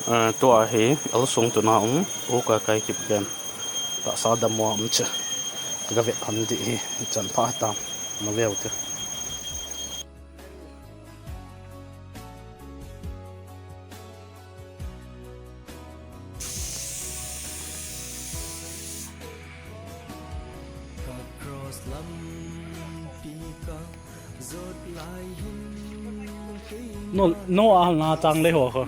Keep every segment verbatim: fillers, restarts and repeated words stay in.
Ah, tua hi L Songtun a um, U Kakai Kipgen. Tahsa dam a um che. Ka vet han di hi, chan pha tam. Na veu te. No, no, a na chang le ho ho.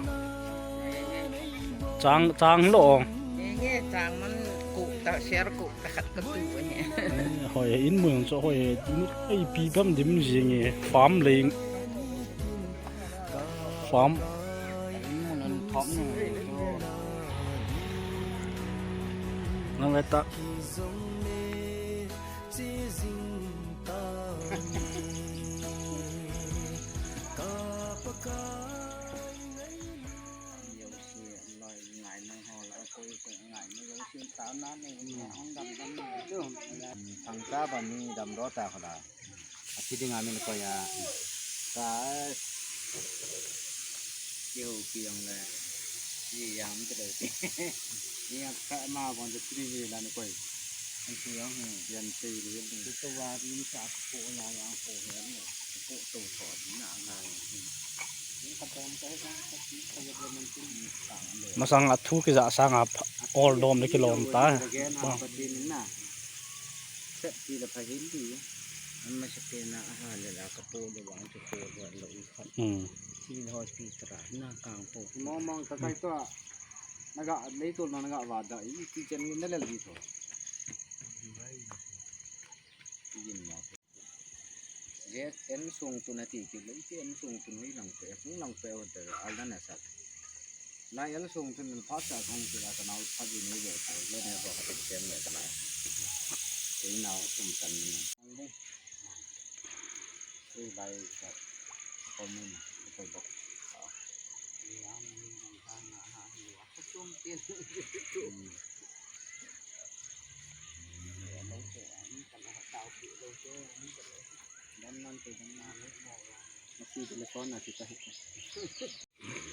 Chang, chang lo. Nge, nge, chang man ku ta, share ku ta khat ka tu nge. Eh, hoi, in mun cho hoi, in ai pi pam dim ji nge, farm le. Farm. In mun an thom nge. Nang le ta. Thangcha ba mi damdou ta kho la. Athi dinga min koi a. Ka. Keu ki jong le. Ki jam te le. Ni a ka ma bon te tri ni la ni koi. An ki jong hi. Yan te le. Ki to wa ni sa ko la yang ko he ni. Ko to tho ni na na. Ni ka bon te ka ki ka ye le man ti ni sa le. Masang a thu kija sanga ol dom le kilom ta. Again, ha, pa ti ni na. Sep ti le pha hin ti. An ma se pe na a ha le la ka po le wang chu ko le lo i khat. Hmm. Civil Hospital a na kang po. Mong mong ka kai to. Na ga lei to na ga wa da i ti chen ni na le li to. Yin mo. Je en sung tu na ti ki le ti en sung tu ni lang pe, hung lang pe o de al na na sa. Lai al sung tun pha cha khong ti la ka nau pha ji ni le ka le ne ho ka ti chen le ka lai. Ti nau sung tan ni. Ti lai ka ko mun ko bo. Yang ni dang ha na ha ni wa ka sung ti. Hmm. Dam nan te dam nan. Masi telephone na ti ka.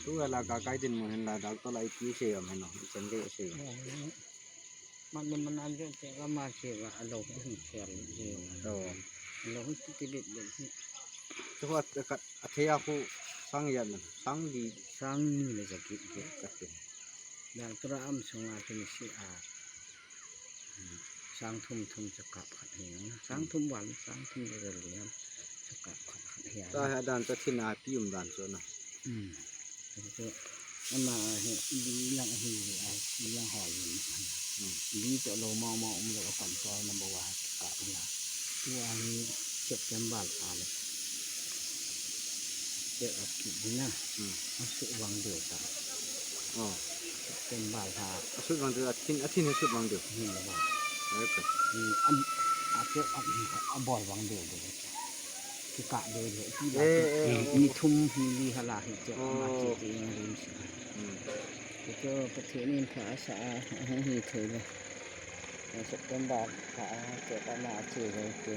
Tu la ka kai din mo hin la doctor la i ti se yom hin no, i chen le se yom. Man ni man an je te ka ma se ka a lo hin se yom. Oh. A lo hin ti ti bit bit. Tu a ka a thei a khu sang ya na, sang di. Sang ni le ja ki ki. Ka te. Doctor a am sung a tu ni si a. Sang thum thum chakap khat hi na. Sang thum val, sang thum le val le. Chakap khat khat hi. Ta ha dan ta thin a pi um dan chu na. Hmm. Chu ama hi bi lang hi a, bi lang ho yin. Hmm. Bi to lo ma ma um lo kam to na ba wa chakap na. Tu a hi September a le. Check up kit ding na. Hmm. A sut vang deu ta. Oh. September lha. A sut vang deu, a thin, a thin a sut vang deu. Hin la ba. Ai ka. Ni am, a check up hi a bol vang deu deu. Ki ka deu deu. Ki la. Eh, eh, eh. Ni thum ni li ha la hi check up ma. Oh. Check up yang rin si. Hmm. Ki to Pathen in pha sa a, a hung hi thei le. September lha a check up ma a che ve te.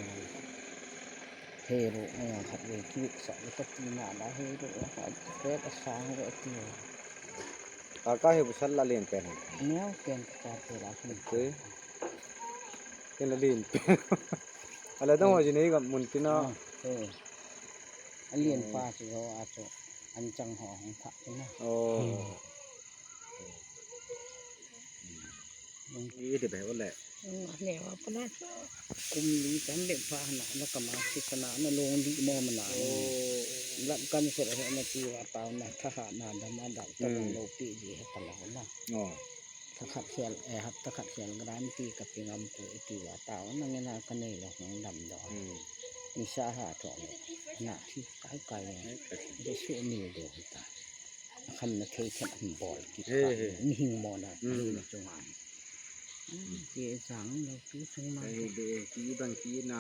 Hei ruh, eh, khat vei kiveksah le kati na la hei ruh, eh, khat vei kasang ruh ati. Ka, ka hei bu sal la len pen. Neo pen ka te la pen. Te. Ken la len pen. Ala dong ho ji nei gam mun tina. Ah, eh. A len pa chu ho a chu. An chang ho hung pha tina. Oh. Hmm. Ni de be ole. Kum li kan be pha na, na kama si sana na long li mo mana. Oh. Lam kan se he na ti wa ta na tha ha na da ma da ta. Hmm. Lo pi ji he ta la na. Oh. Tha khat khel, eh, hap ta khat khel guarantee ka pi ngam pu ti wa ta na nge na ka nei lo hong dam do. Hmm. Ni sa ha tho le. Na thi kai kai. Ai, kai. De su ni de ta. Khamna thei khat hung bol kit. He, kha, he. Mihing mo na, hmm, mihing chunga. Hmm, ke chang lo tu chung ma. He, he, de, ki bang ki na,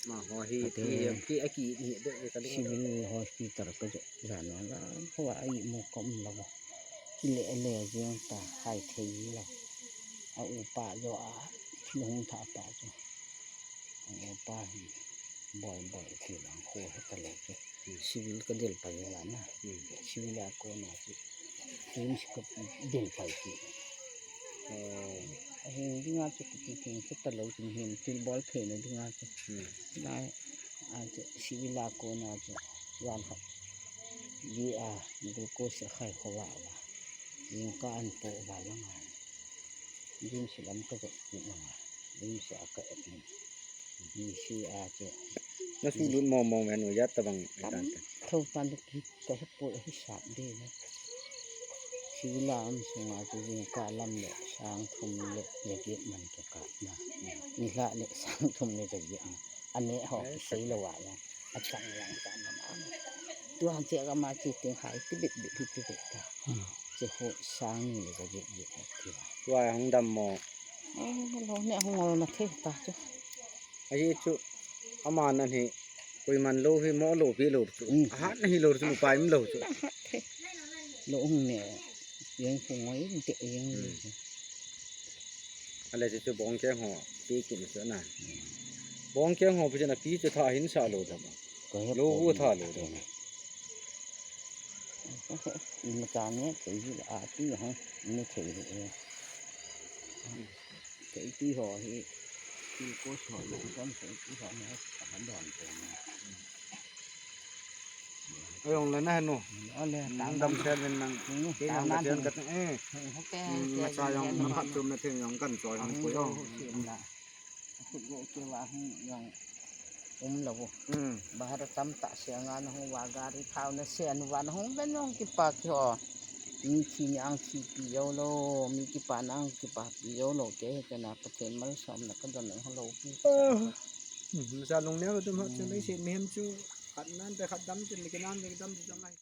ma ho he, kati, ki, ki, a ki, ni, de, de, ka lu. Civil hospital ka jo, ja na la, ho a i mo kom lo. Ki le, le, jeng ta, hai thei lo. A upa jo a, thil hung tha pa jo. Ang upa hi boi boi thil ang kho he ta lo chu. Hmm. Civil ka del pa jeng la na. Hmm. Civil a ko na chu. KIMS ka din pai ti. Oh. Ahin dinga chu kiti ting chu ta lo chu hin til bol phe na dinga chu. Hmm. Lai, a chu sivila ko na chu wan kha. Di a, glucose a khai kho wa wa. Yin ka an po wa la nga. Din silam ka ga ti na nga. Din sa ka et ni. Ni si a chu. Na su lut mo mo men u ya ta bang. Tam, etan ta. Tho tan ki ka he po he sa de na. Sivila am sunga chu jingkah lam le sang thum le jaget man kikapna. Nilhah le sang thum le jaget man. Ane ho kisei lou a ya. Achang lang chan na. Tua che ka ma chi ting hai ti bit bit ti bit ta. Hmm. Che ho sang ni le jaget bit ti. Tua hung dam mo. Eh, lo ne hung ngol na the ta chu. Ahi chu, aman ahi, koiman lo hi mo lo pi lo chu. Mm. Ahat na hi lo chu, upai um lo chu. Ahat the. Lo hung ne, yeng hu ngoi te yeng ni. Mm. Ale chu chu bong keng ho, pi kin chu na. Mm. Bong keng ho pi chu na pi chu tha hin sa lo da ma. Ko he lo ko bu tha lo da ma. Ima cha ne, te hi a pi ho, ne te hi. Te pi ho hi, pi ko so lo kan te pi ho ne, ka don te ne. Ayong le na hanu. Ale, nang dam sel ven nang. Te nang ka chen ka te, eh. Hote, mm, te na sa yong na khat chum na theng yong kan choi hong pui yong. Khut go ke wa hung yong um lo. Hmm. Bahar tam ta se nga na hung wa gari thau na se an wa na hung ben hung kipa ki ho. Mi thi ni ang thi pi yo lo, mi kipa na ang kipa pi yo lo ke he kana Pathen malsom na ka don ho lo pi. Ah. Hmm, sa lung ne ka tum ha chu lei se mi hem chu khat nan te khat dam chu le ke nan le dam chu ngai.